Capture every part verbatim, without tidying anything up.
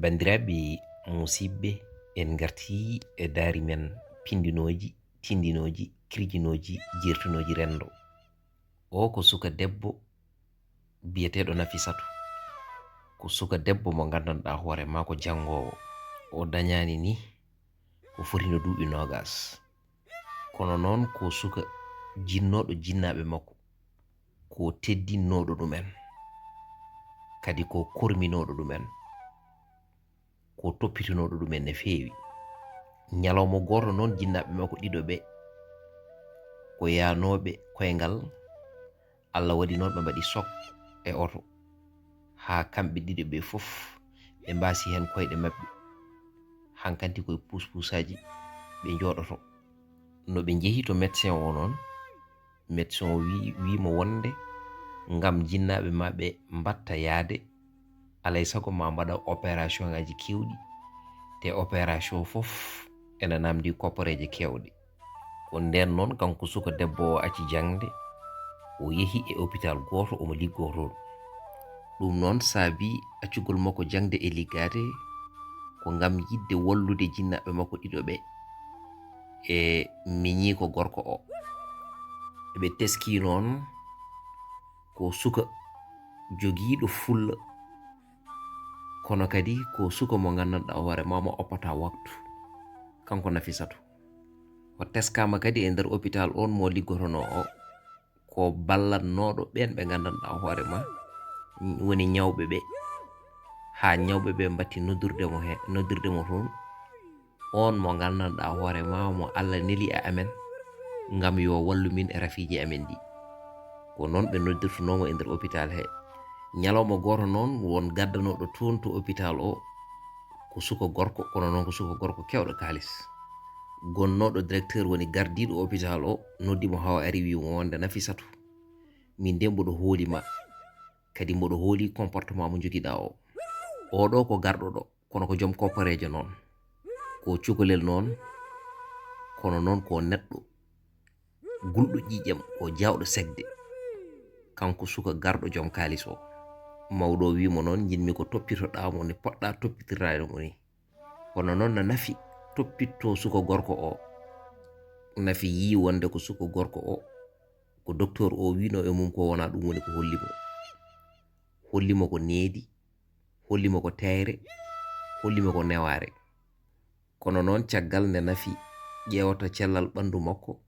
Banndiraaɓe musiɓɓe, en ngartii e daari men pindinooji, tindinooji, kirjinooji, jeertunooji renndo. Oo ko suka debbo biyeteeɗo Nafisatu. Ko suka debbo mo nganndanɗaa hoore maa ko janngoowo. O dañaani ni ko fotino duuɓi noogas. Kono noon ko suka jinnooɗo jinnaaɓe makko, ko teddinnooɗo ɗumen, kadi ko korminooɗo ɗumen, ko toppitinooɗo ɗumen no feewi. Ñalawma gooto noon, jinnaaɓe makko ɗiɗo ɓe ko yahnooɓe koyngal. Alla waɗi noon ɓe mbaɗi sok e oto, haa kamɓe ɗiɗo ɓe fof ɓe mbaasi heen koyɗe maɓɓe. Hankanti koye puuspuusaaji ɓe njooɗoto. No ɓe njehi to médecin o noon, médecin o wi, wi mo wonde ngam jinnaaɓe ma ɓe mbatta yahde, alay sago ma mbaɗa opération ngaji keewɗi, te opération fof ena namdi kopporeeje keewɗe. Ko ndeen noon kanko suka debbo o acci jaŋde, o yehi e opitaal gooto, omo liggoo toon. Ɗum noon saabi accugol makko jaŋde e liggaade ko ngam yiɗde wallude jinnaaɓe makko ɗiɗo ɓe e miñiiko gorko o. Eɓe teskii noon ko suka jogiiɗo fulla, kono kadi ko suka mo nganndanɗaa hoore maa mo oppataa waktu, kanko Nafisatu. O teskaama kadi e nder opitaal oon mo liggotonoo o, ko ballatnooɗo ɓeen ɓe nganndanɗaa hoore maa woni ñawɓe ɓe, haa ñawɓe ɓe mbatti noddirde mo he, noddirde mo toon. Oon mo nganndanɗaa hoore maa mo Alla neli e amen ngam yo wallu min e rafiiji amen ɗi. Ko noon ɓe noddirtunoo mo e nder opitaal he. Ñalawma gooto noon, won gaddanooɗo toon to opitaal o, ko suka gorko, kono noon ko suka gorko keewɗo kaalis. Gonnooɗo directeur woni gardiiɗo opitaal o, noddi mo haa o ari, wi mo wonde Nafisatu, min de mboɗo hooli ma, kadi mboɗo hooli comportement mo njogiɗaa o. Oɗo ko garɗo ɗo, kono ko joom koppareejo noon. Ko cukalel noon, kono noon ko neɗɗo gulɗo ƴiiƴam, ko jaawɗo segde. Kanko suka garɗo joom kaalis o. Mawɗo o wi mo noon, njiɗmi ko toppitoɗaa mo ne poɗɗaa toppitirdaade mo ni. Kono noon no Nafi toppitto suka gorko o. Nafi yii wonde ko suka gorko o, ko docteur o wiino e mum ko wonaa ɗum woni ko holli mo. Holli mo ko needi, holli mo ko teeyre, holli mo ko newaare. Kono noon caggal nde Nafi ƴeewata cellal ɓanndu makko,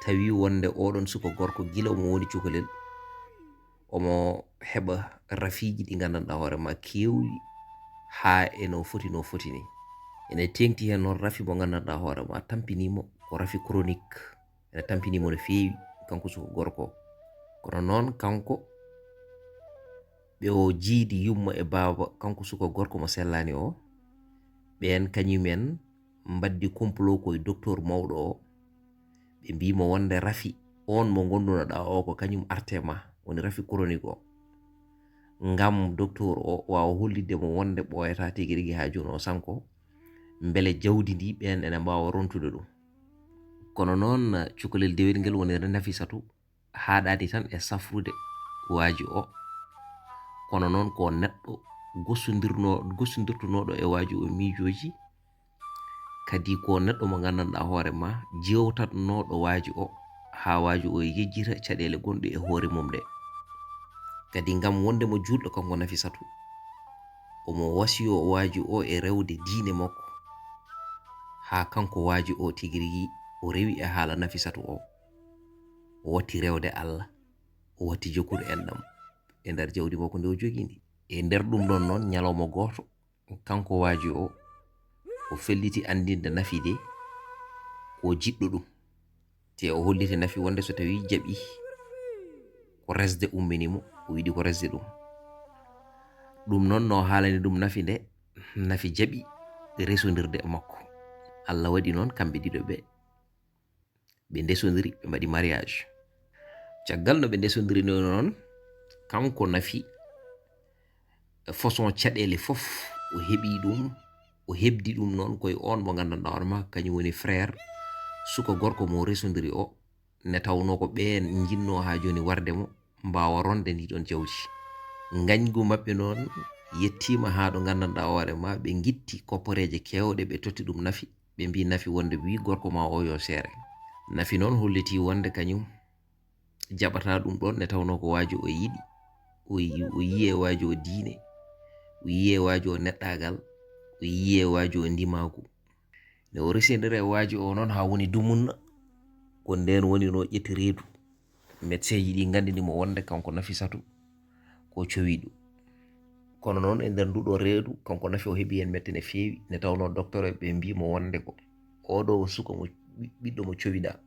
tawi wonde oɗon suka gorko gila omo woni cukalel, omo heɓa rafiiji ɗi nganndanɗaa hoore ma keewɗi haa e no foti, no foti ni. Ene teeŋti heen noon rafi mo nganndanɗaa hoore ma tampinii mo ko rafi chronique. Ene tampinii mo no feewi, kanko suka gorko. Kono noon kanko, ɓe o jiidi yumma e baaba, kanko suka gorko mo sellaani o, ɓeen kañumen mbaddi complot ko e docteur mawɗo o. Ɓe mbii mo wonde rafi oon mo ngondunoɗaa o ko kañum arte ma, woni rafi chronique o. Ngam docteur o waawa hollitde mo wonde ɓooyataa tigi rigi haa jooni o sanko, mbele jawdi ndi ɓeen ene mbaawa rontude ɗum. Kono noon, cukalel dewel ngel woni Nafisatu, haaɗaani tan e safrude waaju o, kono noon ko neɗɗo gosondirno-, gosondirtunooɗo e waaju o miijooji, kadi ko neɗɗo mo nganndanɗaa hoore ma, jeewtatnooɗo waaju o, haa waaju o yejjita caɗeele gonɗe e hoore mum ɗe. Kadi ngam wonde mo juulɗo kanko Nafisatu, omo wasiyo waaju o e rewde diine makko, haa kanko waaju o tigi rigi o rewi e haala Nafisatu o. O watti rewde Alla, o watti jokkude enɗam e nder jawdi makko ndi o jogii ndi. E nder ɗum ɗon noon, ñalawma gooto, kanko waaju o, o felliti anndinde Nafi de ko jiɗɗo ɗum. Te o holliti Nafi wonde so tawii jaɓi ko resde ummini mo, o yiɗi ko resde ɗum. Ɗum noon no haalani ɗum Nafi nde, Nafi jaɓi resondirde e makko. Alla waɗi noon kamɓe ɗiɗo ɓe, ɓe ndesondiri, ɓe mbaɗi mariage. Caggal no ɓe ndesondiri noon, kanko Nafi, façon caɗeele fof o heɓi ɗum, o heɓdi ɗum noon koye oon mo nganndanɗaa hoore ma, kañum woni frère suka gorko mo resondiri o, nde tawnoo ko ɓeen njinnoo haa jooni warde mo, mbaawa ronde ndi ɗon jawdi. Ngañgu maɓɓe noon Yettiima haa ɗo nganndanɗaa hoore ma, ɓe ngitti kopporeeje keewɗe, ɓe totti ɗum Nafi. Ɓe mbii Nafi wonde wii gorko ma o yo seere. Nafi noon holliti wonde kañum jaɓata ɗum ɗoon, nde tawnoo ko waajo o yiɗi. O yi-, o yiyee waajo o diine, o yiyee waajo o neɗɗaagal, o yiyee waajo o ndimaagu. Nde o resindiri e waajo o noon haa woni dumunna, ko ndeen woni no ƴetti reedu. Médecin ji ɗi nganndini mo wonde kanko Nafisatu ko cowiiɗo. Kono noon e nder nduɗo reedu, kanko Nafi o heɓi heen mette no feewi, nde tawnoo docteur ɓe mbii mo wonde ko oɗo o suka mo ɓi-, ɓiɗɗo mo cowiɗaa.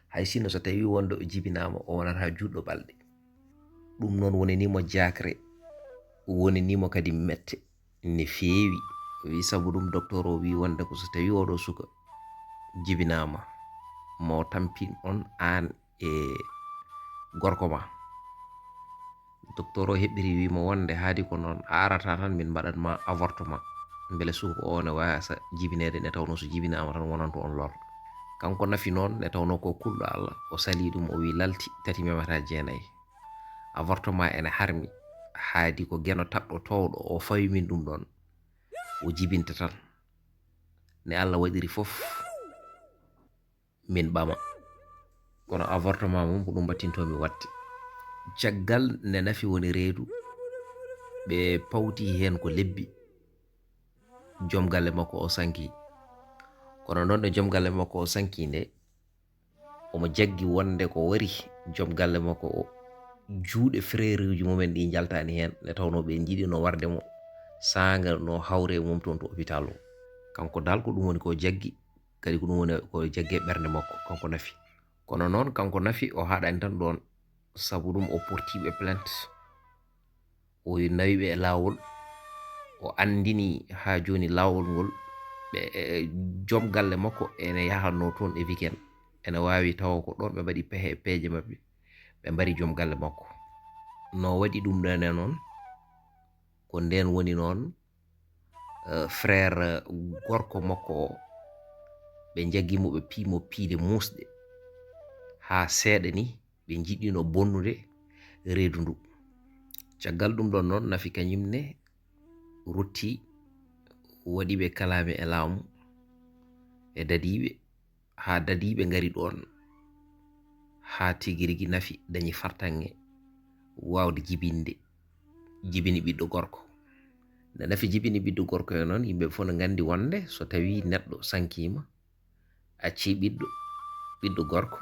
Hay sinno so tawii wonde o jibinaama, o wonata juutɗo ɓalɗe. Ɗum noon wonanii mo jaakre, wonanii mo kadi mette no feewi. O wii sabu ɗum docteur o wii wonde ko so tawii oɗo suka jibinaama, mo tampin on aan e gorko ma. Docteur o heɓɓiri wii mo wonde haadi ko noon, a arata tan min mbaɗan ma avortement. Mbele suka o ne waasa jibineede nde tawnoo so jibinaama tan wonanto on lor. Kanko Nafi noon nde tawnoo ko kulɗo Allah, o salii ɗum, o wii lalti tati memata jeenayi. Avortement ene harmi, haadi ko geno taɗɗo toowɗo o fawi min ɗum ɗoon. O jibinta tan. Ne Allah waɗiri fof, min ɓama. Kono avortement mum ko ɗum mbattintoomi waɗde. Caggal nde Nafi woni reedu, ɓe pawti heen ko lebbi. Joom galle makko o sanki. Kono noon nde joom galle makko o sanki nde, omo jaggi wonde ko wari joom galle makko o juuɗe frère uji mumen ɗi njaltaani heen, nde tawnoo ɓe njiɗino warde mo saanga no hawre e mum toon to hôpital o. Kanko dal ko ɗum woni ko jaggi, kadi ko ɗum woni ko jaggi e ɓernde makko, kanko Nafi. Kono noon kanko Nafi o haɗani tan ɗoon, sabu ɗum o porti ɓe plainte. O nawi ɓe e laawol, o anndini haa jooni laawol ngol, ɓe, e, joom galle makko ene yahanno toon e weekend. Ene waawi tawa ko ɗoon ɓe mbaɗi pehe e peeje maɓɓe, ɓe mbari joom galle makko. No waɗi ɗum ɗoon e noon, ko ndeen woni noon, eh, frère gorko makko o, ɓe njaggi mo, ɓe pii mo piide muusɗe haa seeɗa ni, ɓe njiɗino bonnude reedu ndu. Caggal ɗum ɗoon noon, Nafi kañum ne rutti, waɗi ɓe kalaame e laamu, e dadiiɓe, haa dadiiɓe ngari ɗoon, haa tigi rigi Nafi dañi fartaŋŋe waawde jibinde, jibini ɓiɗɗo gorko. Nde Nafi jibini ɓiɗɗo gorko e noon, yimɓe fof no nganndi wonde so tawii neɗɗo sankiima, accii ɓiɗɗo, ɓiɗɗo gorko,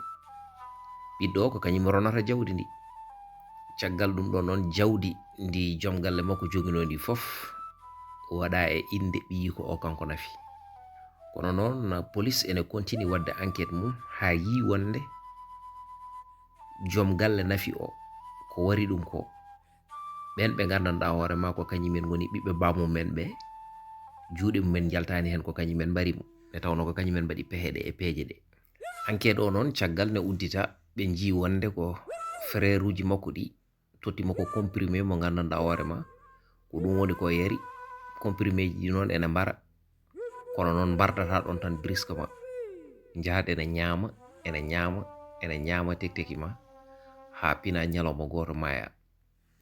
ɓiɗɗo o ko kañum ronata jawdi ndi. Caggal ɗum ɗo noon, jawdi ndi joom galle makko joginoo ndi fof waɗa e innde ɓiyiiko o, kanko Nafi. Kono noon, police ene continue waɗde enquête mum haa yii wonde joom galle Nafi o, ko wari ɗum ko, ɓeen ɓe nganndanɗaa hoore ma ko kañum en ngoni ɓiɓɓe baamumen ɓe, juuɗe mumen njaltaani heen, ko kañum en mbari mo, nde tawnoo ko kañum en mbaɗi pehe ɗe e peeje ɗe. Enquête o noon, caggal ne uddita, ɓe njii wonde ko frère uji makko ɗi totti mo ko comprimé mo nganndanɗaa hoore ma, ko ɗum woni ko yari. Comprimé ji ɗi noon ene mbara, kono noon mbardata ɗoon tan brusquement. Njahat ene ñaama, ene ñaama, ene ñaama tekteki ma, haa pina ñalawma gooto maaya.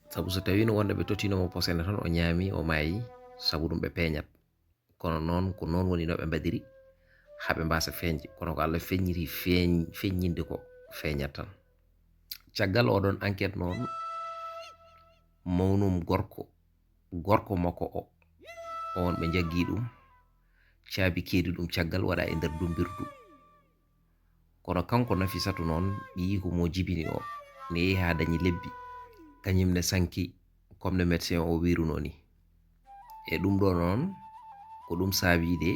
Sabu so tawino wonde ɓe tottinoo mo posone tan, o ñaami, o maayi, sabu ɗum ɓe peeñat. Kono noon, ko noon woni no ɓe mbaɗiri, haa ɓe mbaasa feeñde. Kono ko Allah feeñiri feeñ-, feeññinde ko, feeñat tan. Caggal oɗon enquête noon, mawnum gorko, gorko makko o, oon ɓe njaggi ɗum, caabi keedi ɗum caggal waɗa e nder dumbirdu. Kono kanko Nafisatu noon, ɓiyiiko mo jibini o, ne yehi haa dañi lebbi, kañum ne sanki, comme no médecin o wiirunoo ni. E ɗum ɗo noon, ko ɗum saabii de,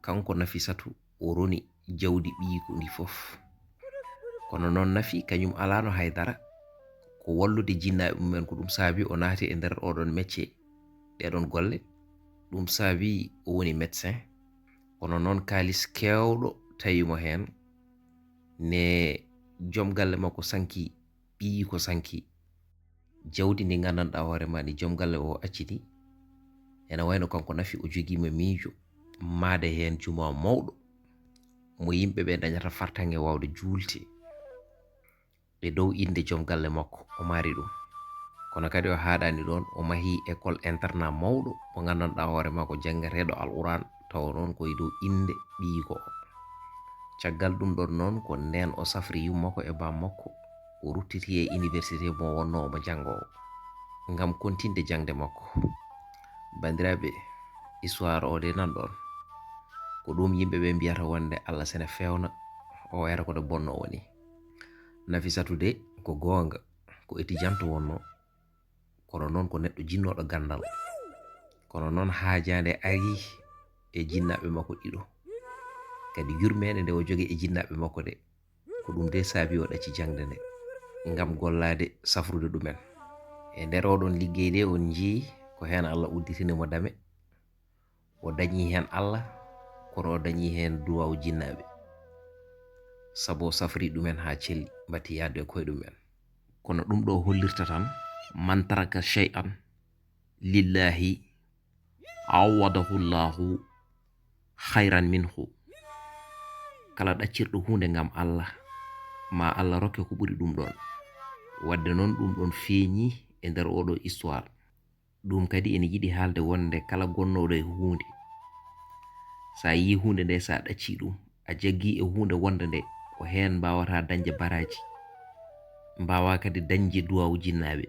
kanko Nafisatu o roni jawdi ɓiyiiko ndi fof. Kono noon Nafi, kañum alaano hay dara, ko wallude jinnaaɓe mumen, ko ɗum saabii o naati e nder oɗon métier, ɗeɗon golle. Ɗum saabii o woni médecin. Kono noon kaalis keewɗo tawi mo heen, ne joom galle makko sanki, ɓiyiiko sanki. Jawdi ndi nganndanɗaa hoore ma ndi joom galle o acciti, ene wayno kanko Nafi o jogiima miijo maade heen jumaa mawɗo mo yimɓe ɓe dañata fartaŋŋe waawde juulde e dow innde joom galle makko, o maari ɗum. Kono kadi o haaɗaani ɗoon, o mahi école internat mawɗo mo nganndanɗaa hoore maa ko janngeteeɗo Alquran, tawa noon ko e dow innde ɓiyiiko o. Caggal ɗum ɗoon noon, ko ndeen o safri yumma ko e baam makko, o ruttiti e université mo wonnoo omo janngoo ngam kontinde jaŋde makko. Banndiraaɓe, histoire o de nan ɗoon, ko ɗum yimɓe ɓe mbiyata wonde Allah sene fewna, o wayata ko de bonnoowo ni. Nafisatu de ko goonga, ko étudiante wonnoo, kono noon ko neɗɗo jinnooɗo ganndal. Kono noon haajaande ari e jinnaaɓe makko ɗiɗo. Kadi yurmeende nde o jogii e jinnaaɓe makko de, ko ɗum de saabi o ɗacci jaŋde nde, ngam gollaade safrude ɗumen. E nder oɗon liggey de on njii ko heen Allah udditini mo dame, o dañi heen Allah, kono o dañi heen duwaaw jinnaaɓe. Sabu o safri ɗumen haa celli, mbatti yahde e koye ɗumen. Kono ɗum ɗo hollirta tan, man taraka shay'an lillahi awwadahu llahu khayran minhu. Kala ɗaccirɗo huunde ngam Allah, ma Allah rokke ko ɓuri ɗum ɗon. Wadde noon ɗum ɗon feeñi e nder oɗo histoire. Ɗum kadi ene yiɗi haalde wonde kala gonnooɗo e huunde, so a yii huunde nde, so a ɗaccii ɗum, a jaggii e huunde wonde nde, ko heen mbaawata dañde baraaji, mbaawaa kadi dañde duwaawu jinnaaɓe.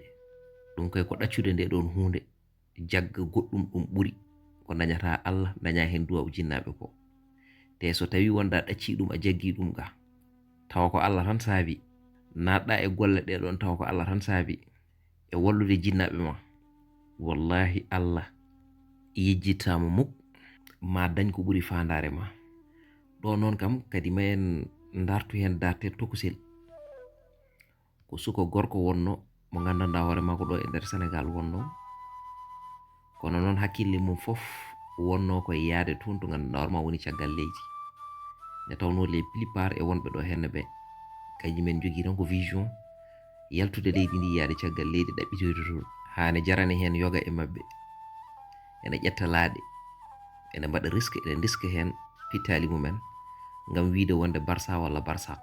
Ɗum kay ko ɗaccude nde ɗoon huunde, jagga goɗɗum ɗum ɓuri ko dañataa Allah, dañaa heen duwaawu jinnaaɓe ko. Te so tawii wonde a ɗaccii ɗum, a jaggii ɗum ga, tawa ko Allah tan saabi, naatɗaa e golle ɗee ɗoon tawa ko Allah tan saabi, e wallude jinnaaɓe ma, wallaahi Allah yejjittaama muk, ma dañ ko ɓuri faandaare ma. Ɗo noon kam kadi ma en ndartu heen dartel tokusel. Ko suka gorko wonno mo nganndanɗaa hoore makko ɗo e nder Senegaal wonno. Kono noon hakkille mum fof wonno ko e yaade toon to nganndanɗaa hoore ma woni caggal leydi. Nde tawnoo les plupart e wonɓe ɗo henne ɓe, kañum en njogii tan ko vision yaltude leydi ndi yaade caggal leydi ɗaɓɓitoyde toon. Haa ne jarani heen yoga e maɓɓe. Ene ƴetta laaɗe, ene mbaɗa risque, ene ndiska heen pittaali mumen ngam wiyde wonde Barça walla Barsaq.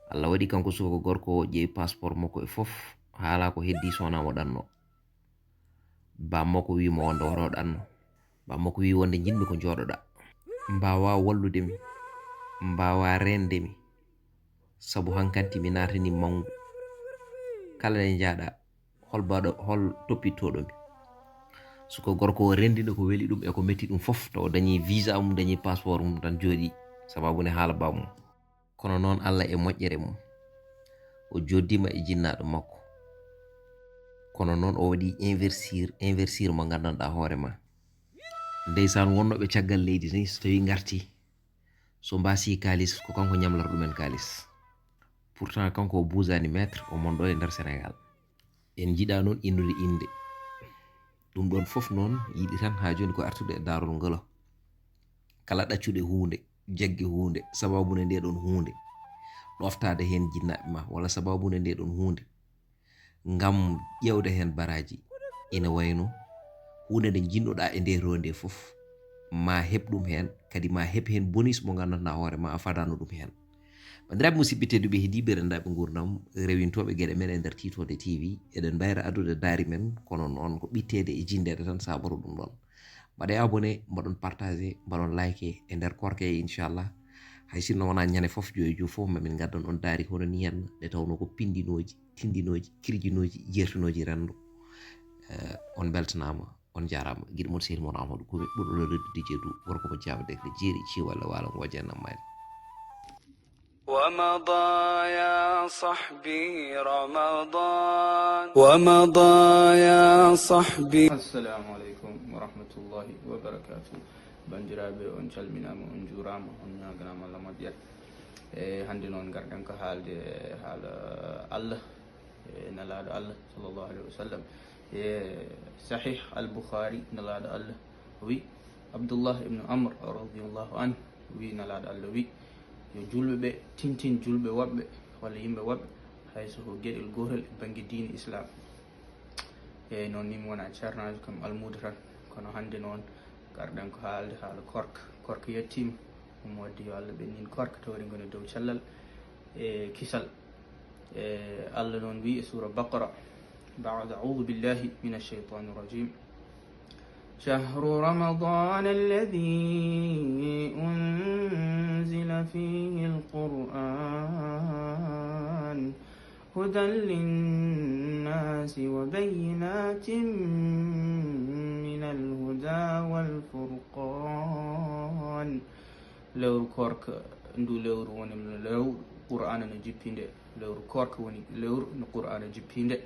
Allah waɗi kanko suka gorko o ƴeewi passeport makko e fof, haalaa ko heddii so wonaa mo ɗanno. Baam makko wii mo wonde woto ɗanno. Baam makko wii wonde njiɗmi ko njooɗoɗaa. Mbaawaa wallude mi. Mbaawaa reende mi. Sabu hankanti mi naatanii manngu. Kala nde njaaɗaa, hol baɗo, hol toppitooɗo mi? Suka gorko o renndina ko weli ɗum e ko metti ɗum fof, taw o dañii visa mum, dañii passeport mum tan jooɗii, sababu ne haala baam mum. Kono noon Allah e moƴƴere mum, o jooɗdiima e jinnaaɗo makko. Kono noon o waɗi investir, investir mo nganndanɗaa hoore ma. Ndeysaan, wonnooɓe caggal leydi ni, so tawii ngartii, so mbaasii kaalis, ko kanko ñamlata ɗumen kaalis. Pourtant, kanko o buusaani maître, o mon ɗo e nder Senegaal. En njiɗaa noon innude innde. Ɗum ɗoon fof noon yiɗi tan haa jooni ko artude e daarol ngolo. Kala ɗaccude huunde, jaggi huunde, sababu ne nde ɗoon huunde, ɗoftaade heen jinnaaɓe ma, walla sababu ne nde ɗoon huunde, ngam ƴeewde heen baraaji. Ina wayno huunde nde njiɗnoɗaa e nde ronde fof, ma heɓ ɗum heen, kadi ma heɓ heen bonus mo nganndanɗaa hoore ma a fadaano ɗum heen. Banndiraaɓe musidɓe tedduɓe, heɗiiɓe renndaaɓe nguurndam, rewintooɓe geɗe men e nder Tiitoonde T V, eɗen mbayra addude daari men, kono noon ko ɓitteede e jinndeede tan saaboro ɗum ɗoon. Mbaɗee abonné, mbaɗon partagé, mbaɗon like e nder korka he, inchallah. Hay sinno wonaa ñande fof, joyi joyi fof, ma min ngaddan on daari hono ni henna, nde tawnoo ko pinndinooji, tinndinooji, kirjinooji, jeertunooji renndo. Eh, on mbeltanaama, on njaaraama. Giɗo mon sehil mon Amadou Koume, ɓurɗo lolirde D J Dou, gorko mo Jaaba Dekle jeeri, ciwalla waalo ngo jennam mayde. ومضى يا صحبي رمضان، ومضى يا صحبي. Assalamu aleykum wa rahmatullahi wa barakatuh. Banndiraaɓe, on calminaama, on njuuraama, on ñaaganaama Allah moƴƴere. E hannde noon, ngarɗen ko haalde haala Allah, e Nelaaɗo Allah, sallallahu alayhi wa sallam. E Sahih Al-Bukhari, Nelaaɗo Allah o wi, Abdullah ibn Amr, radiyallahu anhu, wi, Nelaaɗo Allah wi, yo juulɓe ɓe tintin juulɓe woɓɓe, walla yimɓe woɓɓe, hay so ko geɗel gootel e bannge diine Islaam. Eeyi, noon ni mi wona ceernaajo kam almuudo tan, kono hannde noon ngarɗen ko haalde haala korka. Korka yettiima, ɗum waɗde yo Allah ɓennin korka, tawa eɗen ngoni dow cellal e kisal. E Allah noon wi e suura Baqara, بعد، أعوذ بالله من الشيطان الرجيم. شهر رمضان الذي أنزل فيه القرآن هدى للناس وبينات من الهدى والفرقان. Lewru koorka, ndu lewru woni lewru Qur'aana no jippinde. Lewru koorka woni lewru no Qur'aana jippinde.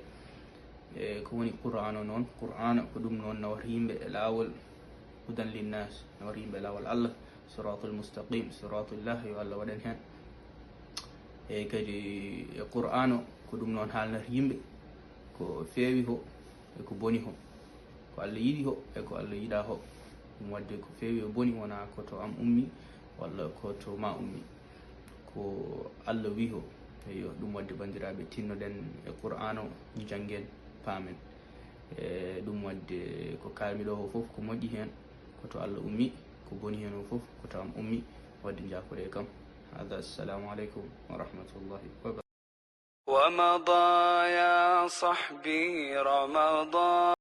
E ko woni Qur'aana noon? Qur'aana ko ɗum noon nawata yimɓe e laawol, hudan linnaas, nawata yimɓe e laawol Allah, siraatul mustaqim, siraatullah, yo Allah waɗan heen. E kadi e Qur'aana ko ɗum noon haalnata yimɓe ko feewi ho e ko boni ho, ko Allah yiɗi ho e ko Allah yiɗaa ho. Ɗum waɗde ko feewi e boni wonaa ko to am ummi walla ko to ma ummi. Ko Allah wi'i ho. Eyo, ɗum waɗde banndiraaɓe, tinnoɗen e Qur'aana o, njanngen, paamen. E ɗum waɗde ko kaalmi ɗo o fof ko moƴƴi heen, ko to Allah ummi, ko boni heen o fof, ko to am ummi. Waɗde njaafoɗe kam. Hada, assalamu aleykum wa rahmatullahi wa barakatuh. ومضى يا صحبي رمضان.